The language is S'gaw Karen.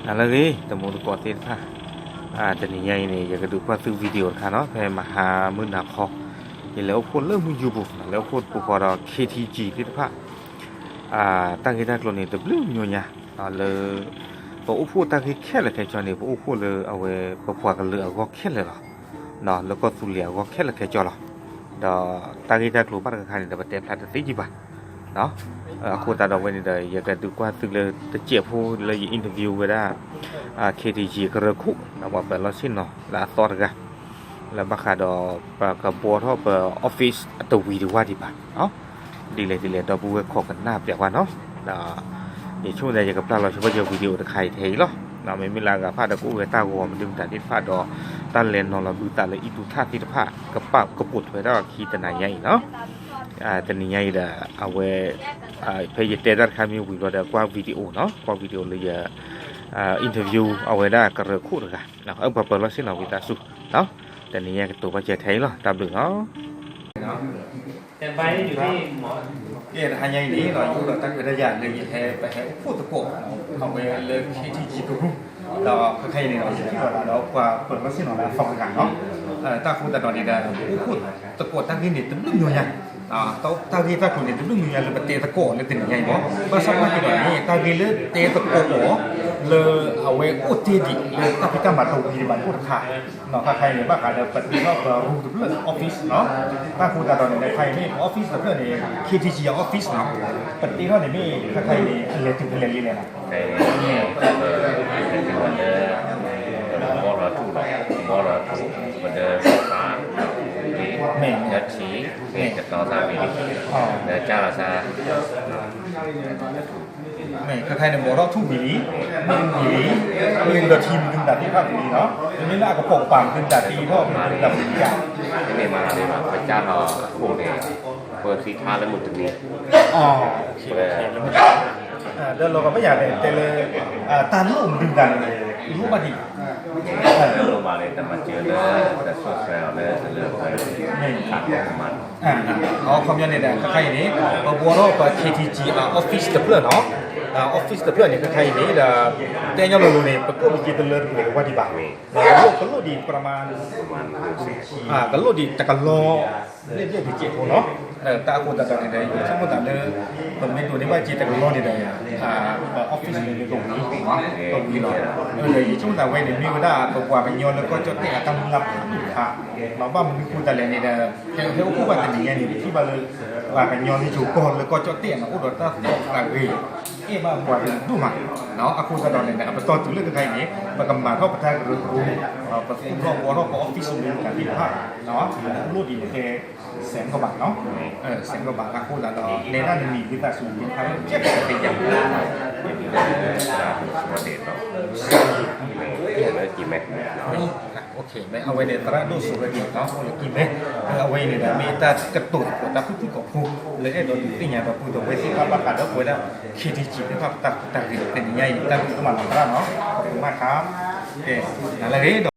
နၤလၢအဂ့ၤ တံၤသကိးသ့ၣ်တဖၣ်, တနံၤညါအံၤန့ၣ် ယကဒုးကွၢ်သု video တခါနီၤ, ဖဲမဟါမုၢ်နၤခီ, ယလဲၤအိၣ်ဖှိၣ်လၢမုၢ်ယူပူၤ, လဲၤအိၣ်ဖှိၣ်တပူၤဃီဒီး KTG သ့ၣ်တဖၣ်, တၢ်ဂ့ၢ်တၢ်ကျိၤန့ၣ် တဘျုးမံၤညါ, လၢ ပအိၣ်ဖှိၣ်တၢ်ဂ့ၢ်ခဲလၢာ်ခဲဆ့န့ၣ် ပအိၣ်ဖှိၣ်လၢအဝဲ ပပှၤကလုာ်အဂီၢ်ခဲလၢာ်လီၤ. လၢကီၢ်သူလ့ၤအဂီၢ်ခဲလၢာ်ခဲဆ့လီၤ. ဒီးတၢ်ဂ့ၢ်တၢ်ကျိၤဘၣ်တခါန့ၣ်ဒီး ပတဲဖျါတသ့ဒံးဘၣ်. အဃိသတးဒီးဝဲန့ၣ်ဒီး ယကဒုးကွၢ်သုလၢတစဲးဖိလၢယ interview ဝဲဒၣ် KTG ကရၢခိၣ် ဒီးပှၤပၢၤလီၢ်ဆ့ၣ်နီၤလၢအသီတဂၤ, လၢဘၣ်ဃးဒီး ပကဘှီထီၣ်ပ office အတဝံၤတဝၢ်ဒံးဘၣ်. ဒ်လဲၣ်ဒ်လဲၣ် ဒီပုၢ်ဝဲၢ်ခိးကနၣ်ပျးကွၢ်နီၤ. ဒီးယဆိကမိၣ်သး ယကပျၢ်လီၤဆိဘၣ်ယ video တခါအံၤထဲအံၤလီၤ. မ့မ့ၢ်လၢအဂၤဖၣ်ဒီး ကအိၣ်ဝဲတၢ်ဂီၤမနုၤမတၤသ့ၣ်တဖၣ်ဒီး တၢ်လဲၤနီၤလီၤဘုသးလၢအံၣ်သူၣ်ထၣ်သ့ၣ်တဖၣ် ကပာ်ကပိာ်ထွဲဒၣ်အခံတနၤညါအံၤနီၤ. တနံၤညါအံၤဒီး အဝဲ ဖဲယတဲတၢ်တခါမ့ၢ်ဝံၤဘျီဒီး ကွၢ် video နီၤ, ကွၢ် video လၢယ interview အဝဲဒၣ်ကရၢခိၣ်တဂၤ, အပှၤပၢၤလီၢ်ဆ့ၣ်နီၤဝံသးစူၤ, တနံၤညါကတိၤဘၣ်စၢၤထဲအံၤလီၤ. တၢ်ဘျုးနီၤ. ကဲ တဟါညါအံၤန့ၣ်ဒီး ယအိၣ်ဒီးတၢ်ခွဲးတၢ်ယာ်လၢယဟဲ ပဟဲအိၣ်ဖှိၣ်သကိး အဝဲလၢ KTG ကရူၢ်, ဒီးခဲခါအံၤန့ၣ်ဒီး ယထံၣ်ဘၣ်သးဒီးပှၤပၢၤလီၢ်ဆ့ၣ်နီၤလၢအသီတဂၤနီၤ. တၢ်အဃိသတးဒီးန့ၣ်ဒီး ပအိၣ်ဖှိၣ်သကိးတၢ်ဂ့ၢ်န့ၣ် တဘျုးမံၤညါ, တၢ်ဂ့ၢ်တၢ်ကျိၤန့ၣ် တဘျုးမံၤညါလၢပတဲသကိးလၢတနံၤညါအံၤမး. ဘၣ်ဆၣ်သနာ်က့ဒီးန့ၣ် တၢ်ဂ့ၢ်လၢတဲသကိးအီၤ လၢအဝဲအိၣ်တ့ၢ်ဒံးလၢတၢ်ဖံးတၢ်မၤတဝံၤဒံးဘၣ်န့ၣ်အိၣ်တခါ, ခဲခါအံၤန့ၣ် ဘၣ်ဃးဒီးပတ့ထီၣ်ပရူၢ်တဖျၢၣ် office နီၤ. တၢ်အဃိသတးဒီးန့ၣ် ခဲခါအံၤန့ၣ် ပ office တဖျၢၣ်န့ၣ် KTG office နီၤ. ပတ့ထီၣ်န့ၣ်မ့ၢ်ခဲခါအံၤန့ၣ် အလဲၤတုၤဖဲလဲၣ်လံလဲၣ်နီၤ. လၢ ဘီလီၤထူၣ်လီၤ, ဘီလီၤထူၣ်, ပဒၢသး, မ့ၢ် လၢထံ, မ့ၢ်ကတီၤသးဝံၤလံ, လၢကၢ်လီၤသး မ့ၢ်ခဲခါအံၤန့ၣ် ဘီထီၣ်ထူၣ်ဝံၤလံ, မ့ၢ်ဝံၤလံ, မ့ၢ်လၢထံမနုၤမတၤသ့ၣ်တဖၣ်ဝံၤလံနီၤ. မ့မ့ၢ်လၢအကပိာ်ကပၤမနုၤမတၤသ့ၣ်တဖၣ်ဝံၤလံ, တမ့ၢ်မၤလီၤန့ၣ်ဘၣ်, ပကၢ်လီၤအခိၣ်န့ၣ် ပသံထါလၢမုၢ်တနံၤ, ဒီးလီၤကဘၣ်ယၤန့ၣ် တဲလၢ တၢ်လိၣ်မနုၤမတၤန့ၣ် လိၣ်ဘၣ်ဒံး, လိၣ်ဘၣ်န့ၣ် တမၤစၢၤလၢ တၢ်ဆိၣ်ဆှဲအီၤလၢ တလၢပှဲၤ ခးမၤ အခီပညီန့ၣ်ဒီး ခဲခါအံၤန့ၣ် ပဘှီထီၣ်ပ KTG office တဖျၢၣ်နီၤ. office တဖျၢၣ်န့ၣ် ခဲခါအံၤန့ၣ်ဒီး တဲညီလိၤလိၤန့ၣ် ပကျိၣ်ပစ့တလၢတပှဲၤတဝၢ်ဒံးဘၣ်. ကလိၣ်ဒံး ပရမၤ ကလိၣ်ဒံးတကလီ ဘျဲၣ်ဘျဲၣ်တစဲးဖိနီၤ. တၢ်အဃိသတးဒီးန့ၣ်ဒီး ယဆိကမိၣ်သးလၢ ပမ့ၢ်ဒိးန့ၢ်ဘၣ်စ့တကလီန့ၣ်ဒီး ပ office န့ၣ်ကဝံၤ ကဝံၤလီၤ. ဒီးယဆိကမိၣ်သးဝဲန့ၣ် မ့ၢ်ဝဲဒၣ်ပပှၤကညီလၢကီၢ်ကၠီၣ်တဲၣ်အတၢ်မုၢ်လၢ်ဖးဒိၣ်တခါ, ဘၣ်မနုၤအဃိသတးလဲၣ်န့ၣ်ဒီး ဟဲအိၣ်ဖှိၣ်ဘၣ်တနံၤညါန့ၣ် ပထံၣ်ဘၣ်လၢ ပှၤကညီလၢယိၤကီၢ်လၢကီၢ်ကၠီၣ်တဲၣ်န့ၣ် အိၣ်ဒီးတၢ်သီၣ်တၢ်ဂ့ၤ အဲၣ်ဘၣ်ပှၤကလုာ်ဒိၣ်မး. အဃိသတးဒီးန့ၣ်ဒီး အပတီၢ်တုၤလၢခဲခါအံၤန့ၣ် ပကမၤထီၣ်ပတၢ်ကရၢကရိ, ပသူၣ်ထီၣ်ဘှီထီၣ်ပ office မနုၤမတၤသ့ၣ်တဖၣ်, လိၣ်ဒံးန့ၣ် စဲးကဘၣ်နီၤ, စဲးကဘၣ်အဃိသတးဒီး နဲဒၣ်နမံၤဝံသးစူၤ ယဖးလၢကဲးပသ့ၣ်ညါ, မ့ၢ် အဝဲန့ၣ် သရၣ်ဒိၣ်စိဝဲဒၣ်နီၤ လၢကံၢ်မဲ, အဝဲအံၤန့ၣ်ဒီး မ့ၢ်တၢ်ကတိၤသကိးတၢ်ဖုၣ်ဖုၣ်ကိာ်ဖိ လၢအဲၣ်ဒိးဒုးသ့ၣ်ညါဒီပုၢ်ဒီဝဲၢ်သ့ၣ်တဖၣ်ဘၣ်ဃးဒီးပဝဲဒၣ် KTG သ့ၣ်တဖၣ်တၢ်ဂ့ၢ်တနံၤညါအံၤ တၢ်ဘျုးဒိၣ်မးလီၤသရၣ်နီၤ, ခီဖျိမးခါ, ကဲ, နၤလၢအဂ့ၤဒီး